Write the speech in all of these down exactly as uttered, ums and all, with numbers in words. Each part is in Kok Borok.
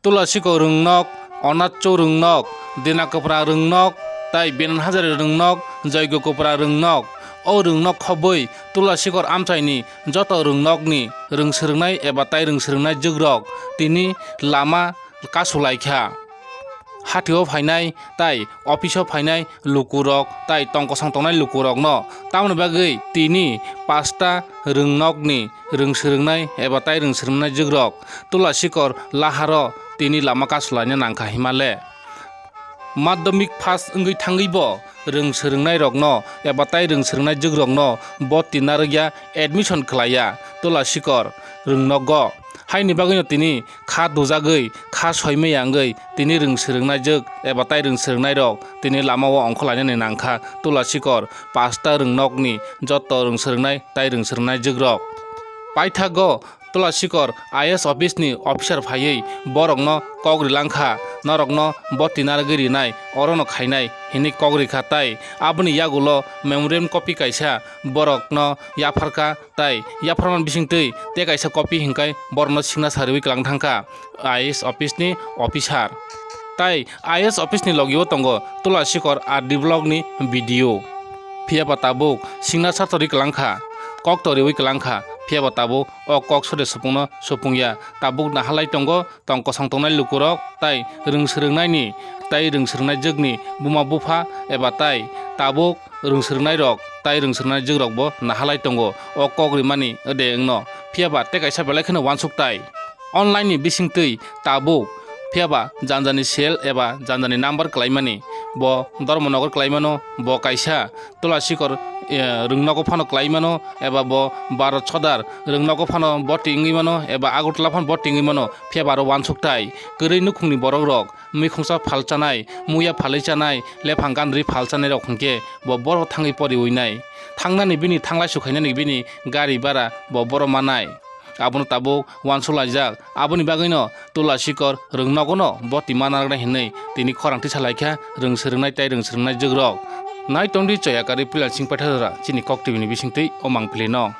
Tulasikor Rwngnok, Onacho Rwngnok, Dina Kwpra Rwngnok, tai Binan Hajari Rwngnok, Joygo Kwpra Rwngnok. O Rwngnok khobwi Tulasikor amchaini joto Rwngnokni rwng swrwngnai eba tai rwng swrwngnai jwkrok tini lama kasulaikha. Hatio phainai tai office-o phainai lukurok tai tong kosong tongnai lukurokno tamoni bagwi tini pasta Rwngnokni rwng swrwngnai eba tai rwng swrwngnai jwkrok Tulasikor laharo tini lama kasulaina nangkha himale. Madhyamik pass wngwi thangwibo rwng swrwngnairokno eba tai rwng swrwngnai jwkrokno boti narwkya admission khlaiya Tulasikor Rwngnogo. Haini bagwino tini kha dujagwi, kha soimaya wngwi tini rwng swrwngnai jwk eba tai rwng swrwngnairok tini lamao ongkhorlainani nangkha Tulasikor pasta Rwngnokni joto rwng swrwngnai tai rwng swrwngnai jwkrok. Paithago Tulasikor I A S office ni officer phaiwi borokno kok rilangkha, norokno boti narwgwi rinai, orono khainai hinwi kok rikha tai aboni yagulo memorandum copy kaisa borokno yapharkha tai yapharmani bisingtwi tei kaisa copy hinkhai borokno signature riwi kwlang thangkha I A S office ni officer. Tai I A S office ni logio tongo Tulasikor R D block ni B D O. Phiyaba tabuk signature to ri kwlangkha, kok to riwi kwlangkha, phiyaba tabuk o kok sode supungno supungya. Tabuk nahalai tongo tong kosong tongnai lukurok tai rwng swrwngnaini tai rwng swrwngnai jwkni buma bupha eba tai tabuk rwng swrwngnairok tai rwng swrwngnai jwkrokbo nahalai tongo o kok rimani de wngno. Phiyaba tei kaisa belai kheno uansuk tai. Online ni bisingtwi tabuk phiyaba janjani cell eba janjani number kwlaimani, bo Dharmanagar kwlaimano, bo kaisa Tulasikor, eh, Rwngnogo phano kwlaimano, eba bo Bharat Sodar Rwngnogo phano boti wngwi mano, eba Agartala phano boti wngwi mano, phiyaba aro uansuk tai kwrwi nukhungni borokrok. Mikhungsa phalchanai, muya phalwi chanai, lephang gandri phalchanai rok hwnkhe bo borok thangwi poriwi nai. Thangnani bini thanglai sukhainani bini gari bara bo borok manai. Abono tabuk uansuk laijak. Aboni bagwino Tulasikor Rwngnogono boti ma narwknai hinwi tini khorang tisa laikha rwng swrwngnai tai rwng swrwngnai jwkrok. Nai tongdi Choyakari Pilansing Paithajora chini Kok T V ni bisingtwi o mangpili no.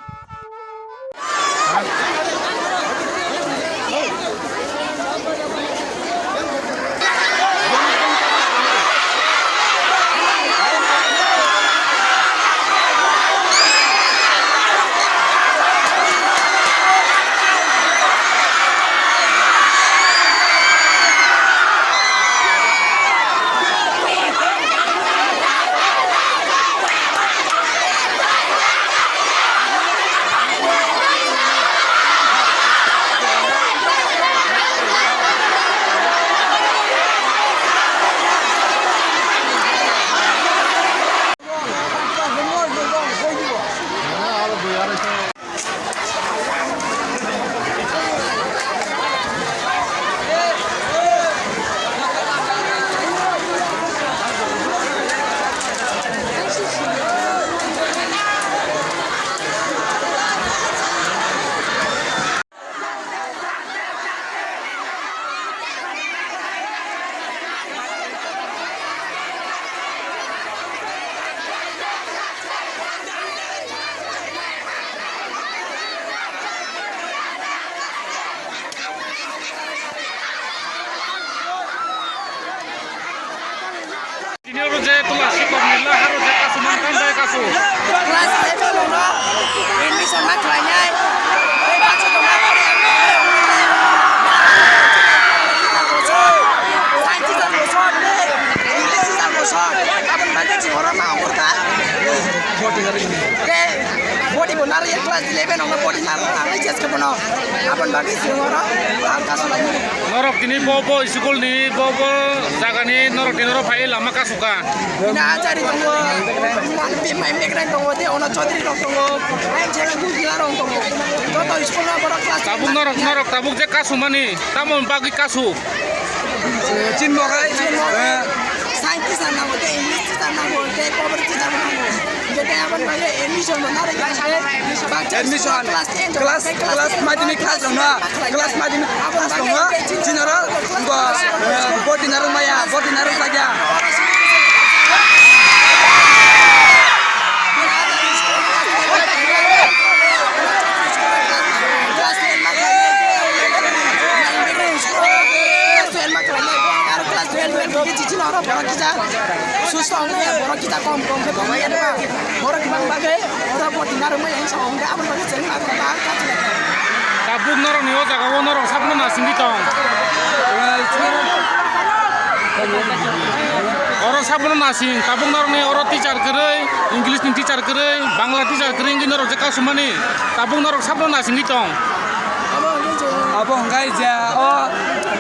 Tini oro je Tulasikor ni laharo je kasu man, tamo bai kasu. Class eleven no admission ma khlainai. Tei bacha tongma pore ang science teacher bo sor, English teacher bo sor. Aboni bagwi chwng oro ma ongkha. Tei body bo narwk ya, class eleven no body narwk ang H S K bono. Aboni bagwi chwng oro ang kasu laimani. Norok tini bo bo school ni bo bo jaga ni norok tini oro phai lama kasu ka. Bini achari tongo, mani bimai mekrang tongo, tei ono chodri rok tongo, ayang chayang bujila rok tongo. Joto school no borok class Tabuk norok, norok tabuk je kasu mani, tamo bagwi kasu? Chin mogai. Chin mogai. Eh. Science teacher nango, tei English teacher nango, tei poverty teacher nango. Joto aboni bagwi admission bo narwk ya. Admission. Class ten, class, class ten. Class madhyamik pass tongo, class madhyamik pass tongo, chini oro bo, eh, boti narwk maya, boti narwk jakya. Chichino oro borok kisa susto wngnai, borok kisa kom kom khe tongmani, borok kibang bagwi oro boti narwkmani hinwi sa wngo, aboni bagwi chwng abo ba kachilai kha. Tabuk norokni o jaga o norok sakno nasingwi tong. Oro sakno nasing, tabuk norokni oro teacher kwrwi, English ni teacher kwrwi, Bangla teacher kwrwi wngwi norok je kasumani, tabuk norok sakno nasingwi tong. Abo hwnkhe je o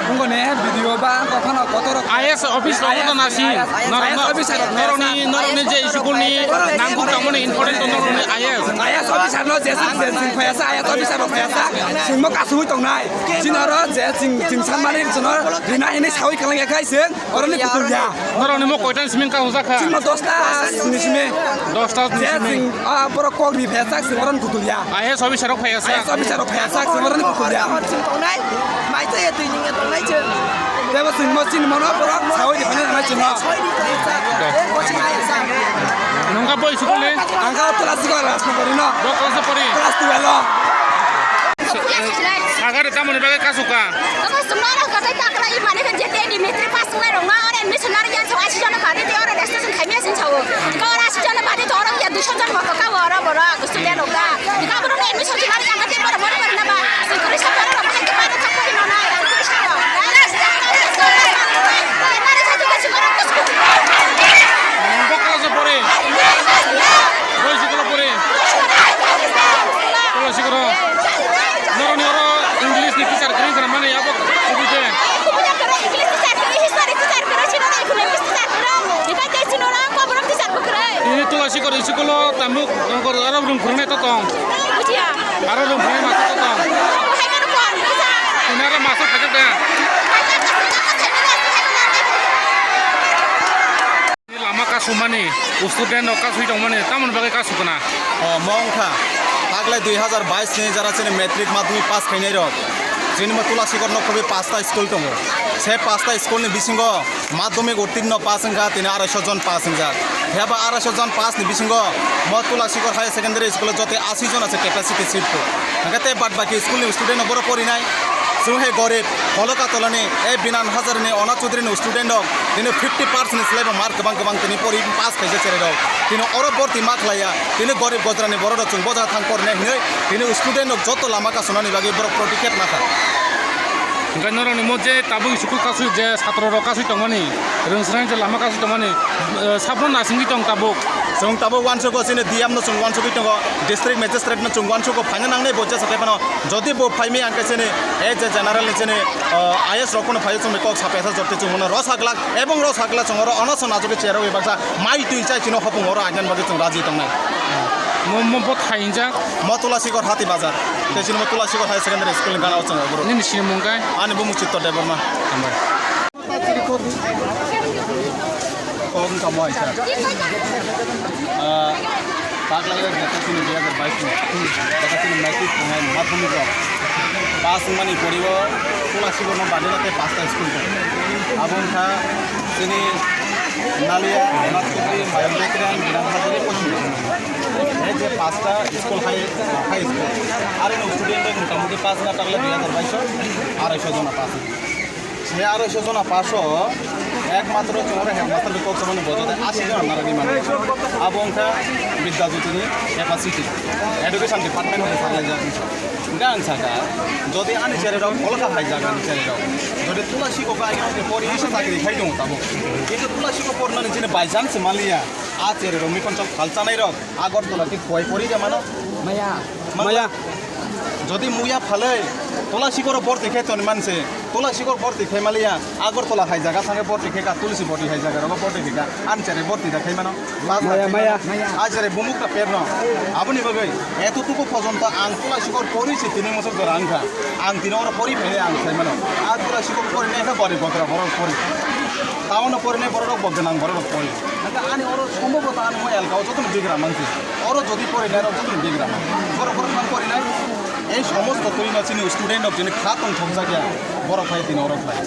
wngkha ne video ba wngkha phano kotor I A S office rok no nasing. I A S, I A S, Norok no, I A S officer rok norokni, norokni je school ni nangkuk tongmani important to norokni I A S. I A S officer no je sing, je sing phaya sa, I A S officer rok phaya sa, singmo kasugwi tongnai. Chini oro je sing, sing sanmani chini oro rina hini sawi kalang ya khai sing, oro ni kutul ya. Norokni mo koita ni simi kasujak kha? Chini mo dosta ni simi. Dosta ni simi. Je sing, ah, borok kok ri phaya sak sing, oro ni kutul ya. I A S officer rok phaya sa? I A S officer rok phaya sak sing, oro ni kutul ya. Chwng tongnai, mai twi twi ning tongnai chwng. Tebo chwng mo chini mono borok sawi di phano nai chwng no. Soi di phano sa. Eh, coaching I S sa. Nungka boi school ni? Ang ka class ko class no pori no. Bo class pori? Class twelve o. Sagare tamoni bagwi kasuka? Tamo sumaro ka tai takla i mane kan jete di matric pass ngai rong ma ore admission nar yan so asi jona bade te ore registration khai me sin chawo. Ka ore asi jona bade to ore ya duiso jon mo ka ore boro student rok ka. Ka boro admission nar yan ka te boro boro boro na ba. Sing kuri sa boro boro hai ke boro thak kuri no na. Bokla se pore. Boi sikolo pore. Bokla sikolo. Noroni oro English ni teacher kwrwi khna mani abo kubui de. English teacher kwrwi, history teacher kwrwi, chino economics teacher kwrwi. Hikai tei chino oro koborok teacher bo kwrwi. Ini Tula sikor isikulo tambuk aro rung phurungnai to tong. Bujiya. Aro rung phurungnai masa to tong. Hai mano kon, bujiya. Ini aro masa phajak da. Lama kasumani, student rok kasui tongmani, tamoni bagwi kasukna? O, mo wngkha, tagle dui hazar bais ni jara chini matric madhyamik pass khainai rok. Chini mo Tulasikor no khobwi pasta school tongo. Se pasta school ni bisingo madhyamik uttirno pass wngkha, tini arai so jon pass wngjak. Phiya ba arai so jon pass ni bisingo mo Tulasikor Higher Secondary School o joto asi jon ase capacity seat po. Hingke te bad baki school ni student no boro porinai. Chwng hai gorib, Kolokatolani, e Binan Hazarani, Ona Chaudhary ni student rok, tini fifty percent ni slai bo mark kwbang kwbang tini pori pass khaijak cherai rok. Tini oro borti ma khlaiya, tini gorib gojrani borok rok chwng boja thang porne hinwi, tini student rok joto lama kasonani bagwi borok protest khe nakha. Hingke norokni mo je tabuk school kasui je satro rok kasui tongmani, rwngsrang je lama kasui tongmani, eh, sabno nasingwi tong tabuk. Chwng tabuk uansukgo chini D M no chwng uansugwi tongo, district magistrate no chwng uansukgo phaina nangnai bo jesa khe phano. Jodi bo phaimaya hingke chini, eh, je general ni chini, ah, I A S rok phano phaiyo chwngni kok sapya sa jotto chwng mano rw sa glak, ebong rw sa glak chwng oro onoson achugwi cherogwi baksa mai twi chai chino hopung oro aina bagwi chwng raji tongnai. Mo, mo, bo thai hinjak? Mo Tulasikor Hati Bazar. Tei chini mo Tulasikor Higher Secondary School ni gana o chwng oro. Nini sinimung kai? Ani bumung Chitto Debbarma. Hambai. Kok wngkha mo hai sir. Ah, taklai o jeta chini dui hazar bais ni, jeta chini matric tongnai madhyamik rok pass wngmani poribo Tulasikor no bade no tei pasta school tong. Abo wngkha chini Nalia, Nathkutri, Mayam Bekren, Binan Hazari, Pochim. Ei je pasta school hai, hai school. Are no student rok motamuti pass wngkha taklai dui hazar bais o, arai so jona pass wngkha. Se arai so jona pass o ekmatro chwng oro headmaster ni kok samani bojo de asi jona narani mani. Abo wngkha Bidya Jyoti ni capacity. Education department hwnwi saklaijak. Hwnkhe ang sakha, jodi ani cherai rok Kolokata hai jaga ni cherai rok, jodi Tulasikor kok agi hwnwi pori se chakri khai tongo tabuk. Kintu Tulasikor pornani chini by chance manliya, a cherai rok mikon chok phalchanai rok. Agartala ti khowai pori de mano? Maya. Mano. Maya. Jodi muya phalwi Tulasikoro borti khe toni manse, Tulasikor borti khe maliya, Agartala hai jaga thangwi borti khe ka, Tulsi boti hai jaga rogo borti khe ka, ani cherai borti da khai mano? Maya, maya. Maya. Ai cherai bumuk ta perno. Aboni bagwi eto tuku pojonto ang Tulasikor pori se tini mosok jora wngkha. Ang tini oro pori phai ang sai mano. A Tulasikor pori ne kha bari botra borok pori. Town o pori ne borok rok bo gwnang borok rok pori. Hingke ani oro sombhoboto ani mo elka o jotono bigra mansi. Oro jodi porinai rok jotono bigra man. Borok borok thang porinai. Ei somosto twi no chini student rok chini kha tongthokjak ya. Borok phai tini oro khlai.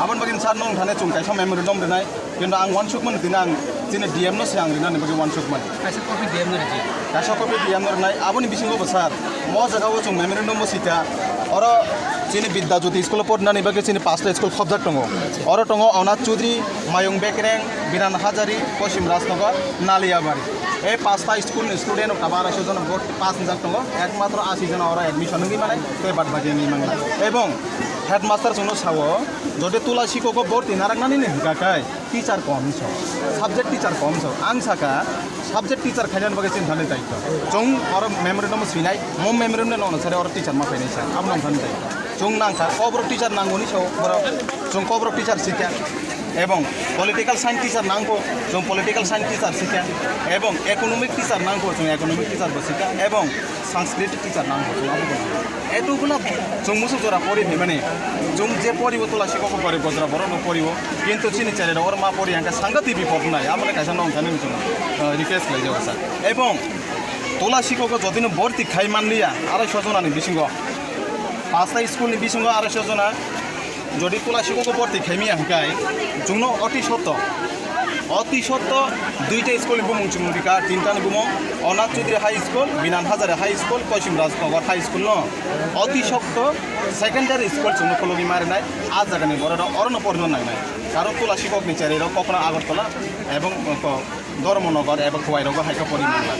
Aboni bagwi sir nong thane chwng kaisa memorandum rinai. Kintu ang uansuk mano tini ang chini D M no se ang rinani bagwi uansuk mano. Kaisa copy D M no rinai. Kaisa copy D M no rinai. Aboni bisingo bo sir. Mo jaga o chwng memorandum bo sita. Oro chini Bidya Jyoti school o pornani bagwi chini pasta school khobjak tongo. Oro tongo Onath Chaudhary, Mayung Bekreng, Biran Hazari, Kosim Rajnagar, Naliabari. E pasta school ni student o kaba arai sho jona borti pass wngjak tongo. Ekmatro asi jona oro admission wngwi manai, tei bad bagi wngwi manglak. Ebong headmaster chwngno sao, jodi Tula Sikok o borti naraknani ni hwnkha khe, teacher kom hinwi sao, subject teacher kom hinwi sao. Ang saka, subject teacher khainani bagwi chini thani daityo. Chwng oro memorandum o swinai, mo memorandum ni onusare oro teacher ma phainai sa, abo nang thani daityo. Chwng nangkha, koborok teacher nango hinwi sao, borok chwng koborok teacher sikha. Ebong political science teacher nangkho, chwng political science teacher sikha. Ebong economic teacher nangkho, chwng economic teacher bo sikha. Ebong Sanskrit teacher nang bo chwng abo bo nang. Eto khuna chwng musu jora pori phaimani. Chwng je poribo Tula Sikok o pori gojra borok no poribo. Kintu chini chele rok oro ma pori hangka sangati bipot nai. Abo le kaisa nong thani chwng, eh, request khlai jago sa. Ebong Tula Sikok o jotino borti khai manliya arai sho jona ni bisingo. Pasta school ni bisingo arai sho jona. Jodi Tula Sikok o borti khaimiya hwnkhe chwngno oti sotto, oti sotto duita school ni bumung chwng rika, tinta ni bumung, Onath Chaudhary High School, Binan Hazare High School, Koisim Rajnagar High School no oti sotto secondary school chwngno khulugwi marinai, a jaga ni borok rok oro no porino nangnai. Karon Tula Sikok ni cherwi rok Kokna Agartala ebong, uh, ko-, Dharmanagar eba Khowai rogo hai khe pori mangla.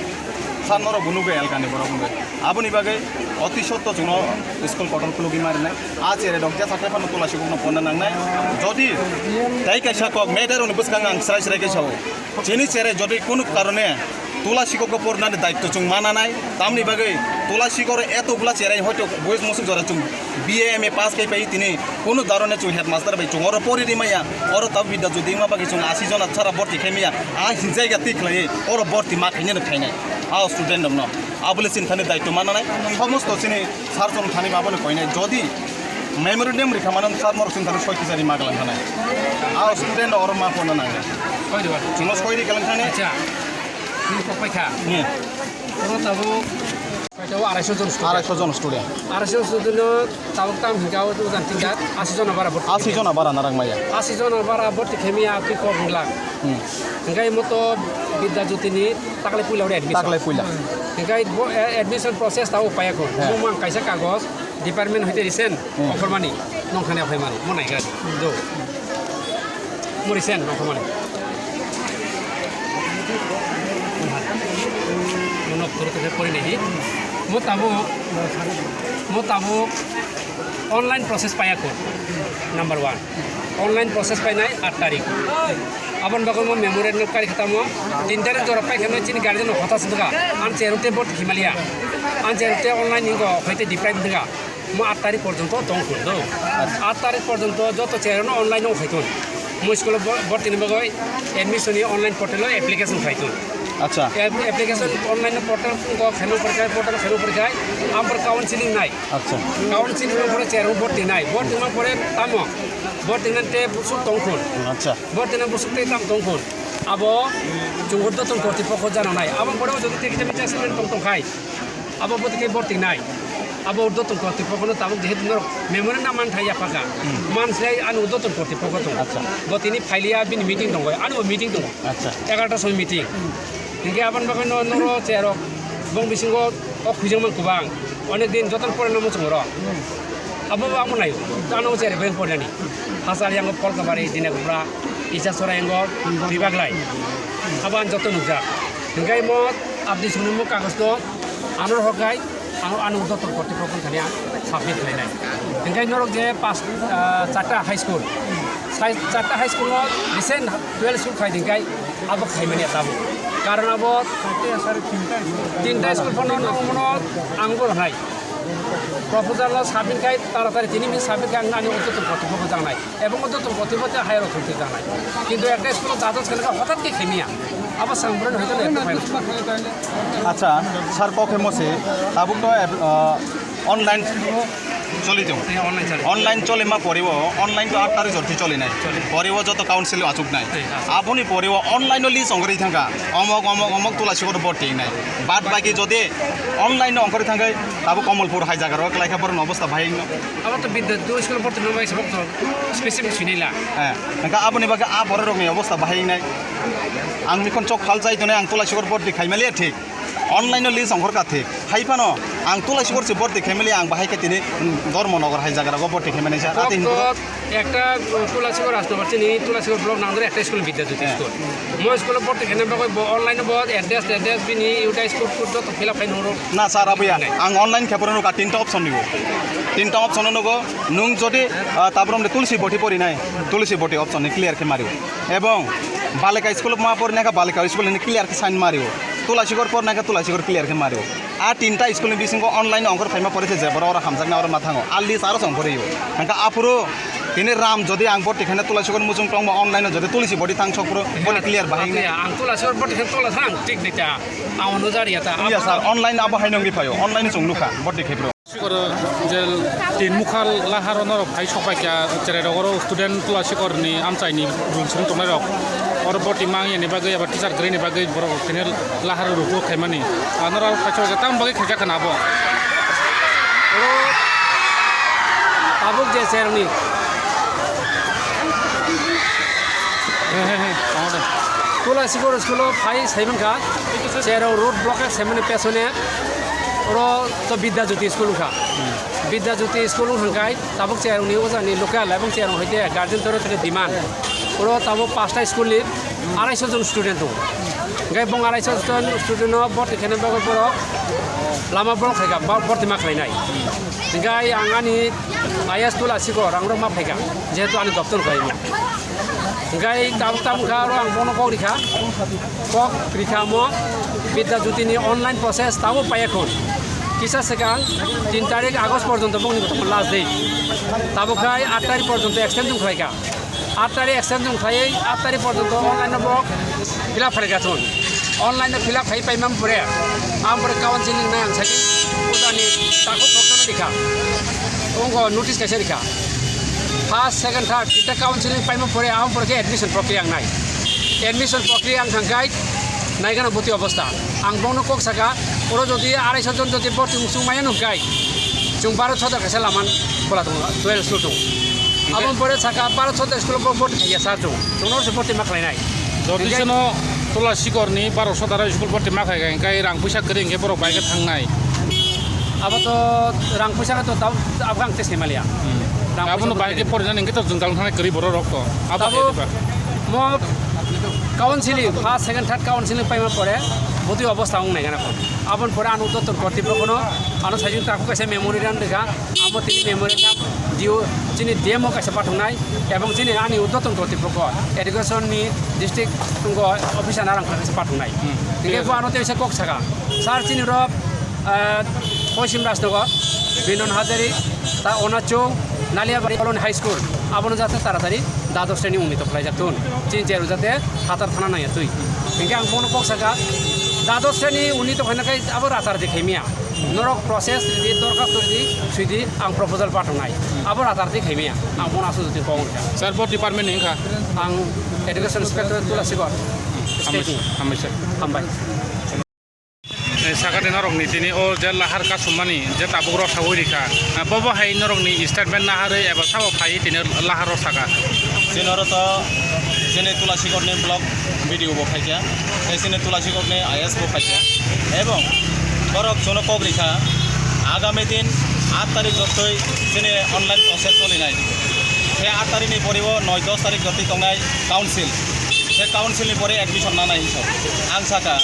Sir norok bo nugwi elkani borok wngwi. Aboni bagwi oti sotto chwngno school kotor khulugwi marinai. A chere rok jesa khe phano Tula Sikok no ponna nangnai. Jodi tei kaisa kok matter rokni bwskango ang srai srai khe sao. Chini chere jodi kunu karone Tula Sikok o pornani daitto chwng mananai. Tamni bagwi Tula Sikok oro eto bwla cherai hoito boys musuk jora chwng B A M A pass khai pai tini kunu darone chwng headmaster bai chwng oro pori rimaya, oro tab Bidya Jyoti wngma bagwi chwng asi jona sara borti khaimaya, a hinjai ga twi khlaiwi oro borti ma khainani khainai a student rokno. Abole chini thani daitto mananai, somosto chini sir chwng thani abono koinai, jodi memorandum rikha mano sir norok chini thani soi kichari ma galang thanai, a student oro ma ponna nangnai. Koi di ba? Chwngno soi ri galang thani. Acha. Ni kok pai kha. Ni. Oro tabuk. Paitao arai sho jon student. Arai sho jon student. Arai sho jon student no tabuk tam hingka o ujan tingka asi jona bara borti. Asi jona bara narak maya. Asi jona bara borti khemi a twi kok hingla. Hmm. Hingkai mo to Bidya Jyoti ni taklai puila ore admission. Taklai puila. Hingkai bo, eh, admission process tao paya ko. He. Mo mang kaisa kagos department hoite recent. Hmm. Offer mani nong khani offer mani mo nai ga do. Mo recent nong khani. Mo nok turu turu pori nai di. Mo tabuk, mo tabuk online process paya ko. Number one. Online process painai aat tarik. Aboni bagwi mo memorandum kari khatamo tin tarik jora paikha chini guardian no hotas wngkha. Ang cherute vote himalia. Ang cherute online ni go hoite deprive wngkha. Mo aat tarik porjonto tongthun do. Aat tarik porjonto joto cherano online no khaithun. Mo school o bo-, bortini bagwi admission ni online portal o application khaithun. Acha. App-, application online portal ko kheno porikha, portal kheno porikha, ampor counseling nai. Acha. Counseling no pore cherano borti nai. Borti ma pore tamo. Borti nante busuk tongthun. Acha. Borti na busuk te tam tongthun. Abo chungo dotun kortipokho jana nai. Abo pore jodi te kisa misa student tong tong khai. Abo bo tei borti nai. Abo urdotun kortipokno tabuk jehetu norok memorandum man thai yaphaka. Hmm. Man sai ani urdotun kortipokno tongo. Acha. Bo tini phailiya bini meeting tongo. Ani bo meeting tongo. Acha. Egarota soi meeting. Hingke aboni bagwi no, noro cherok bong bisingo o khujangma kubang. Onek din joton pore no muchungo ro. Hmm. Abo bo amo nayo. Ano cherok beng pore nani. Hasal yango Polkabari, Dinakupra, Isasora yango Bibaglai. Abo ang joto nukjak. Hingke mo Abdi swnamwi kagos no ano rohor khai, ano, ano joto kortipokno thani ang submit khlainai. Hingke norok je pas, ah, charta high school, sai, charta high school no recent twelve school khai dingkai abo khaimani tabuk. Karon abo tinta school phano nangmano ang bo rwnai. Proposal no submit khai taratari tini min submit khai ang ani joto kortipokno jangnai. Ebong o joto gotibate hai rok thwngthwi janai. Kintu ekta school o dados khe hotat khe khemiya. Abo sambrani hoito ekta final. Acha, sir, kok hemo se, tabuk to, ah, online choli tong. He, online choli. Online choli ma poribo, online to aat tarik jorti choli nai. Choli. Poribo joto council achuk nai. He, achuk. Aboni poribo online o list ongri thangka. Omok, omok, omok Tula Sikok o borti nai. Bad baki jodi online o ongri thangkai, tabuk Komolpur hai jaga ro, kelaikha borok ni obostha bahai no. Abo to Bidya Jyoti school borti no bai sabok to specific sinila. Eh, hingke aboni bagwi a borok rokni obostha bahai wngnai. Ang mikon chok phal chai tonwi ang Tula Sikok o borti khaimaliya thik. Online no list ongkhor ka thik. Hai phano ang Tulasikhor se borti khaimali ang bahai khe tini, mm, Dharmanagar hai jaga rogo borti khaimani sa. Ate hin Doctor, ekta Tulasikhor Rajnagar chini Tulasikhor block nangdor ekta school Bidya Jyoti Eh. school. Mo school borti khaina bagwi bo online bo address, address bini utai school code joto fill up khai noro. Na sir, abuya. Nai. Ang online khe phano ka tinta option nibo. Tinta option no go nung jodi, ah, tabrom de Tulsi boti pori nai. Tulsi boti option ni clear khe mario. Ebong Balika school ma pori nai ka Balika school ni clear khe sign mario. Tulasikhor por nai ka Tulasikhor clear khe mario. A tinta school ni bisingo online ongkhor phaima pore se je borok oro hamjakna oro ma thango. A list aro song pore yo. Hangka aphuru tini ram jodi ang borti khaina Tulasikhor muchung tongma online jodi Tulsi boti thang sok phuru boni clear bahai Ate nai. Ang Tulasikhor borti khaina Tulasikhor ang tik dita. Ang ono jari ata. Iya sir, online abo hai nongwi phaio. Online chong nukha borti khebro. Sikoro je tin mukha laharo norok phai sokpai kha, cherai rok oro student Tulasikhor ni amchai ni room song tongnai rok. Oro borti mang yani bagwi aba teacher gre ni bagwi borok rok tini laharo rugo khaimani. Anora phai sokpai kha tam bagwi khaijak khana abo. Oro tabuk je cherni. He, he, he, tamo de. Tulasikhor school o phai saiman kha, cherok road block khe saimani pesone. Oro to Bidya Jyoti school wngkha. Bidya Jyoti school wngkha khai tabuk cherokni ojani local ebong cherok hoite guardian toro theke demand. Oro tabuk pasta school ni arai so jon student tongo. Hingke bong arai so jon student no borti khaina bagwi borok lama block khaikha, ba-, borti ma khlainai. Hingke ang ani I A S Tulasikhor ang rok ma phaikha, jehetu ani doptor khlaimo. Hingke tabuk tabuk kha oro ang bono kok rikha. Kok rikha mo Bidya Jyoti ni online process tabuk paiya khun. Kisa swkang tin tarik August porjonto bongni last date. Tabuk khai aat tarik porjonto extension khlaikha. Aat tarik extension khlaiwi aat tarik porjonto online no bo fill up khlaikha chwng. Online no fill up khai paimani pore, ang pore counseling nai ang sai ojani takhuk phokno rikha. Ongo notice kaisa rikha. First, second, third, tinta counseling paima pore, ang pore khe admission prokriya ang nai. Admission prokriya ang thangkhai, naigana boti obostha. Ang bongno kok saka, oro jodi arai so jon jodi borti muchung maya nungkhai, chwng Bharat Sodar kaisa laman bola tongo, twelve school tongo. Aboni pore saka Bharat Sodar school bo borti khaiya sa chwng. Chwngno se borti ma khlainai. Jodi seno Tulasikhor ni Bharat Sodar school borti ma khai khai, khai rang puisa kwrwi hingke borok bai khe thangnai. Abo to rang puisa to tau, abo ang te saimalia. Hmm. Rang puisa Abono to bai khe kwrwi. Porinani hingke to jwngjal thangnai kwrwi borok rok to. Abo Tabo hai diba? Mo counseling, first, second, third counseling paima pore, botwi obostha wng nai gana ko. Aboni pore ano dottor kortipokno ano sajwk takhuk kaisa memorandum rikha. Abo tini memorandum D O, chini D M o kaisa pathoknai, ebong chini ani urdhwotton kortipokko, education ni district tongo officer narang kaisa pathoknai. Hmm. Hingke bo ano tei kok saka, sir, chini rok, ah, Poschim Rajnagar, Binon Hazari, ta Onachung, Naliabari, Colony High School, abono jate taratari dados sreni unni to khlaijak thun. Chini cheru jate hatar thana nangya twi. Hingke ang bono kok saka, dados sreni unni to khaina khai abo ratar de khaimia. Norok process ridi, dorkhasto ridi, swidi, ang proposal pathoknai. Abo ratar twi khaimaya, ang bono aswk jotoni kok wngkha. Sir, bo department ni wngkha? Ang Education Inspector Tulasikhor. State ni. Hambai, hambai, sir. Hambai. Eh, sakate norok ni tini o je lahar kasumani je tabuk rok sawi rikha. Ah, bo bo hai norok ni statement naharwi eba sabo phai tini lahar rok saka. Chini oro to chini Tulasikhor ni block B D O bo phaikha, tei chini Tulasikhor ni I A S bo phaikha, ebong borok chwngno kok rikha, agami din aat tarik jottoi chini online process cholinai, se aat tarik ni pore o noi dos tarik jottoi tongnai council, se council ni pore admission nanai hinwi ang saka,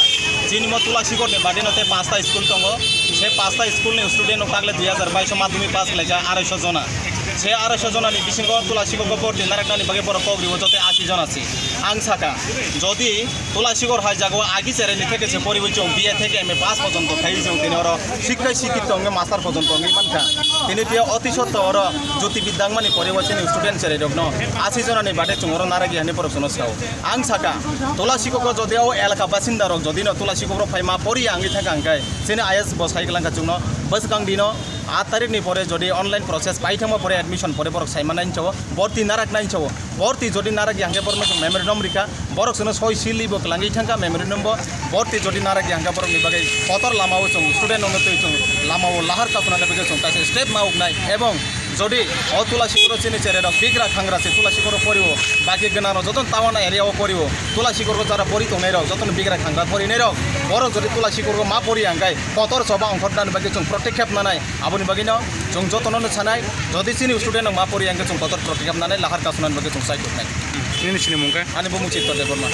chini mo Tulasikhor ni bade no tei pasta school tongo, se pasta school ni student rok tagle dui hazar baish o madhyamik pass khlaikha arai so jona. Se arai so jona ni bisingo Tulasikhor o borti naraknani bagwi borok kok rio joto ashi jona si. Ang saka, jodi Tulasikhor hai jagao agi cherai ni theke se poriwi chwng B A theke M A pass pojonto khai chwng tini oro sikkhai sikkhito wngwi master pojonto wngwi mankha. Tini phiya oti sotto oro jyoti bidya wngmani poriwi chini student cherai rokno ashi jona ni bade chwng oro narakya hinwi borok chwngno sao. Ang saka, Tulasikhor o jodi o elaka basinda rok jodi no Tulasikhor o phai ma poriya wngwi thangkha hwnkhe chini I A S bo sai kwlangkha chwngno bwskang dino aat tarik ni pore jodi online process paithangma pore admission pore borok saimannai hinwi sao, borti naraknai hinwi sao, borti jodi narakya hwnkhe borokno chwng memorandum rikha, borok chwngno soi sili bo kwlangwi thangkha memorandum bo, borti jodi narakya hwnkhe borokni bagwi kotor lamao chwng student rokno twi chwng lamao lahar kasunani bagwi chwng kaisa step ma uknai, ebong Jodi o Tulasikhoro chini chererok bigra khangra se Tulasikhoro porio, bagi gwnangrok jotono town area o porio, Tulasikhoro jara pori tongnai rok jotono bigra khangra porinai rok, borok jodi Tulasikhoro ma pori angkai kotor choba ongkhornani bagwi chwng protect khe nanai, aboni bagwino chwng jotono no sanai, jodi chini student rok ma pori angkai chwng kotor protect khe nanai, lahar kasunani bagwi chwng sai tongnai. Nini sini mung khe? Ani bumung Chitto Debbarma.